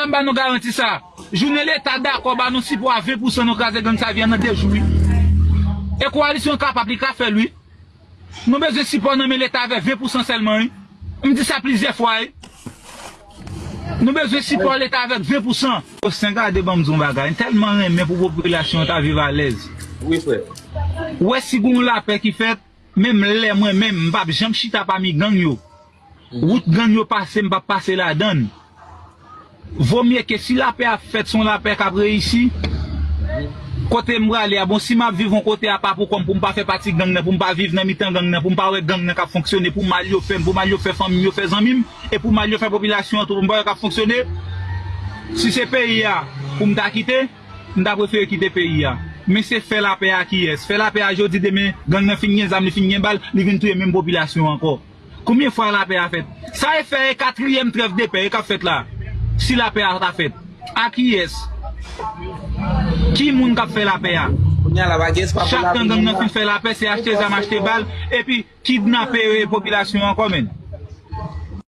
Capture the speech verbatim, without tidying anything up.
M ba nou garanti sa. Jounen Leta dakò ba nou sipò a ven pousan, nou kraze gang sa vye nan de jou, wi. E kowalisyon kapab, li ka fè l, wi. Nou bezwen sipò nan men Leta avèk ven pousan sèlman, wi. M di sa plizyè fwa, wi. Nou bezwen sipò Leta avèk ven pousan. Osten, gade, ban m di yon bagay. M tèlman renmen pou popilasyon an ta viv alèz. Wi, frè. Ou wè, si gen yon lapè ki fèt, menm lè mwen menm, m p ap janm chita pami gang yo. Wout gang yo pase, m p ap pase ladan l. Vomye ke si lapè ap fèt, se yon lapè k ap reyisi. Kote m prale a, bon, si m ap viv yon kote apa pou kò m, pou m pa fè pati gang nan, pou m pa viv nan mitan gang nan, pou m pa wè gang nan k ap fonksyone, pou mal yo fè m, pou mal yo fè fanmi m, yo fè zanmi m, e pou mal yo fè popilasyon an tou, pou m pa wè k ap fonksyone. Si se peyi a pou m ta kite, m ta prefere kite peyi a. Men se fè lapè a kiyès? Fè lapè a jodi, demen gang nan fin gen zam, li fin gen bal, li vin touye menm popilasyon an ankò. Konbyen fwa lapè a fèt? Sa e fè e katriyèm trèv de pè e k ap fèt la. Si lapè a ta fèt, a kiyès? Ki moun k ap fè lapè a? Kounye a la, pa gen espas pou lapè. Chak tan gang nan fin fè lapè, se achte zam, achte bal, epi kidnape popilasyon an ankò, menn.